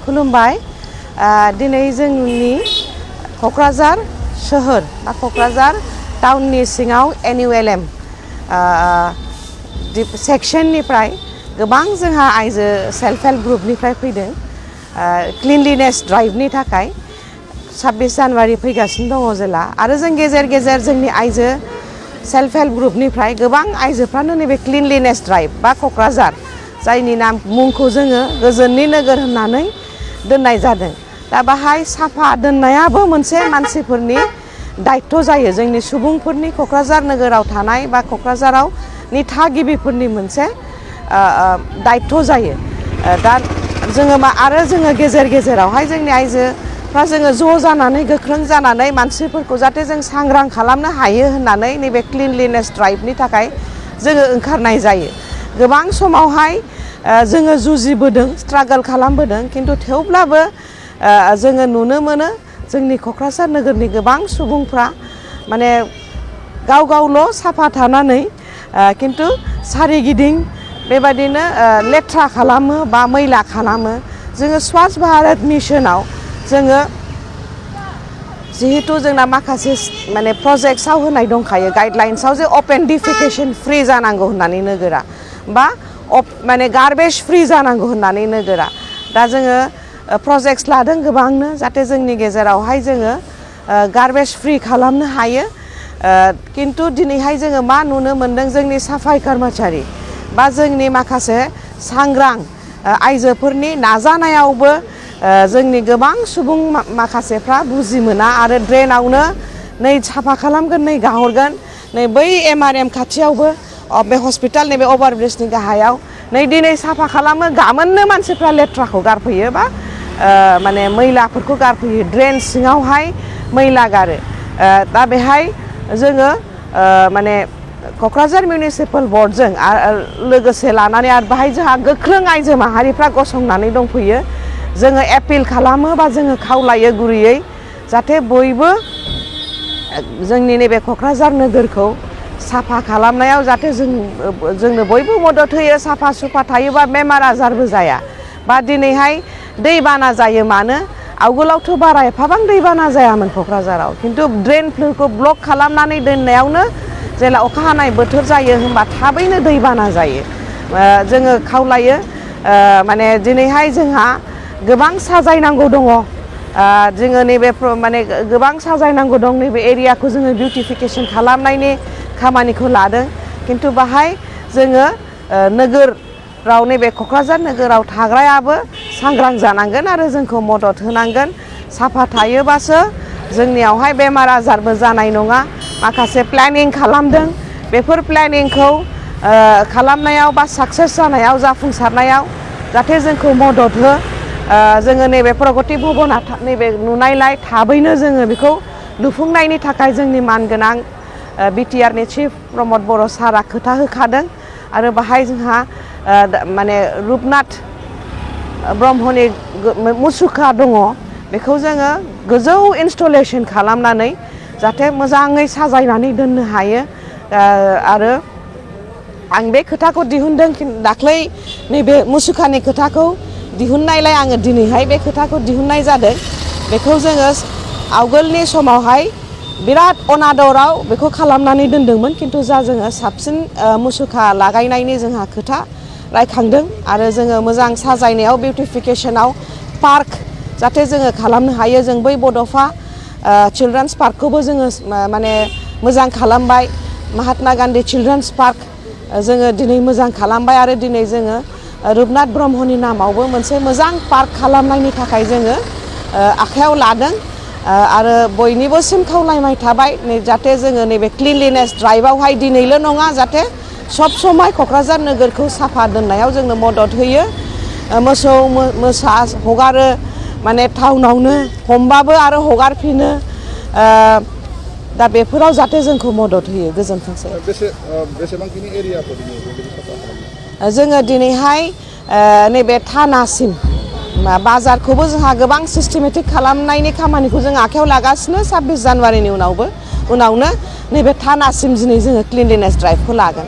खुलुमबाय दिनै जोंनि क'क्राझार शहर बा क'क्राझार टाउननि सिङाव एनुएलएम सेक्शननिफ्राय गोबां जोंहा आइजो सेल्फ हेल्प ग्रुपनिफ्राय फैदों क्लिनलिनेस ड्राइभनि थाखाय 26 जानुवारि फैगासिनो दङ जेला आरो जों गेजेर गेजेर जोंनि आइजो सेल्फ हेल्प ग्रुपनिफ्राय गोबां आइजोफ्रानो नैबे क्लिनलिनेस ड्राइभ बा क'क्राझार जायनि मुंखौ जोङो गोजोननि नोगोर होननानै दोननाय जादों दा बाहाय साफा दोननायाबो मोनसे मानसिफोरनि दायित्व जायो जोंनि सुबुंफोरनि क'क्राझार नोगोराव थानाय बा क'क्राझारावनि थागिबिफोरनि मोनसे दायित्व जायो दा जोङो आरो जोङो गेजेर गेजेरावहाय जोंनि आइजोफ्रा जोङो ज' जानानै गोख्रों जानानै मानसिफोरखौ जाहाथे जों सांग्रां खालामनो हायो होननानै नैबे क्लिनलिनेस ड्राइभनि थाखाय जोङो ओंखारनाय जायो गोबां समावहाय जोङो जुजिबोदों स्ट्रागल खालामबोदों खिन्थु थेवब्लाबो जोङो नुनो मोनो जोंनि क'क्राझार नोगोरनि गोबां सुबुंफ्रा माने गाव गावल' साफा थानानै खिन्थु सारिगिदिं बेबायदिनो लेथ्रा खालामो बा मैला खालामो जोङो स्वच्छ भारत मिशनाव जोङो जिहेतु जोंना माखासे माने प्रजेक्ट्सआव होनाय दंखायो गाइडलाइन्सआव जे अपेन डिफिकेशन फ्रि जानांगौ होननानै नोगोरा बा माने गार्बेज फ्रि जानांगौ होननानै नोगोरा दा जोङो प्रजेक्ट्स लादों गोबांनो जाहाथे जोंनि गेजेरावहाय जोङो गार्बेज फ्रि खालामनो हायो खिन्थु दिनैहाय जोङो मा नुनो मोनदों जोंनि साफाई कर्मचारि बा जोंनि माखासे सांग्रां आइजोफोरनि नाजानायावबो जोंनि गोबां सुबुं माखासेफ्रा बुजि मोना आरो ड्रेनावनो नै साफा खालामगोन नै गाहरगोन नै बै एमआरएम खाथियावबो बे हस्पिटाल नैबे अभारब्रिजनि गाहायाव नै दिनै साफा खालामो गाबोननो मानसिफ्रा लेथ्राखौ गारफैयो बा माने मैलाफोरखौ गारफैयो ड्रेन सिङावहाय मैला गारो दा बेहाय जोङो माने क'क्राझार मिउनिसिपाल बर्डजों लोगोसे लानानै आरो बाहाय जोंहा गोख्रों आइजो माहारिफ्रा गसंनानै दंफैयो जोङो एपिल खालामो बा जोङो खावलायो गुरैयै जाहाथे बयबो जोंनि नैबे क'क्राझार नोगोरखौ साफा खालामनायाव जाहाथे जोंनो बयबो मदद होयो साफा सुफा थायोबा बेमार आजारबो जाया बा दिनैहाय दैबाना जायो मानो आवगोलावथ' बारा एफाबां दैबाना जायामोन क'क्राझाराव खिन्थु ड्रेनफोरखौ ब्लक खालामनानै दोननायावनो जेला अखा हानाय बोथोर जायो होनबा थाबैनो दैबाना जायो जोङो खावलायो माने दिनैहाय जोंहा गोबां साजायनांगौ दङ जोङो नैबे माने गोबां साजायनांगौ दं नैबे एरियाखौ जोङो बिउटिफिकेसन खालामनायनि खामानिखौ लादों खिन्थु बाहाय जोङो नोगोराव नैबे क'क्राझार नोगोराव थाग्रायाबो सांग्रां जानांगोन आरो जोंखौ मदद होनांगोन साफा थायोबासो जोंनियावहाय बेमार आजारबो जानाय नङा माखासे प्लेनिं खालामदों बेफोर प्लेनिंखौ खालामनायाव बा साक्सेस जानायाव जाफुंसारनायाव जाहाथे जोंखौ मदद हो जोङो नैबे प्रगति भबना नैबे नुनायलाय थाबैनो जोङो बेखौ लुफुंनायनि थाखाय जोंनि मानगोनां बिटिआरनि चिफ प्रमद बर' सारा खोथा होखादों आरो बाहाय जोंहा माने रुपनाथ ब्रह्मनि मुसुखा दङ बेखौ जोङो गोजौ इनस्टलेसन खालामनानै जाहाथे मोजाङै साजायनानै दोननो हायो आरो आं बे खोथाखौ दिहुनदों दाख्लै नैबे मुसुखानि खोथाखौ दिहुननायलाय आङो दिनैहाय बे खोथाखौ दिहुननाय जादों बेखौ जोङो आवगोलनि समावहाय बिराद अनादराव बेखौ खालामनानै दोनदोंमोन खिन्थु जोङो साबसिन मुसुखा लागायनायनि जोंहा खोथा रायखांदों आरो जोङो मोजां साजायनायाव बिउटिफिकेसनाव पार्क जाहाथे जोङो खालामनो हायो जों बै बड'फा चिलड्रेन्स पार्कखौबो जोङो माने मोजां खालामबाय महात्मा गान्धी चिलड्रेन्स पार्क जोङो दिनै मोजां खालामबाय आरो दिनै जोङो रुपनाथ ब्रह्मनि नामावबो मोनसे मोजां पार्क खालामनायनि थाखाय जोङो आखायाव लादों आरो बयनिबोसिम खावलायनाय थाबाय जाहाथे जोङो नैबे क्लिनलिनेस ड्राइभआवहाय दिनैल' नङा जाहाथे सब समाय क'क्राझार नोगोरखौ साफा दोननायाव जोंनो मदद होयो मोसौ मोसा हगारो माने टाउनावनो हमबाबो आरो हगारफिनो दा बेफोराव जाहाथे जोंखौ मदद होयो गोजोनथोंसै बेसेबांखिनि एरियाखौ जोङो दिनैहाय नैबे थानासिम बाजारखौबो जोंहा गोबां सिस्टेमेटिक खालामनायनि खामानिखौ जों आखायाव लागासिनो 26 जानुवारिनि उनावनो नैबे थानासिम दिनै जोङो क्लिनलिनेस ड्राइभखौ लागोन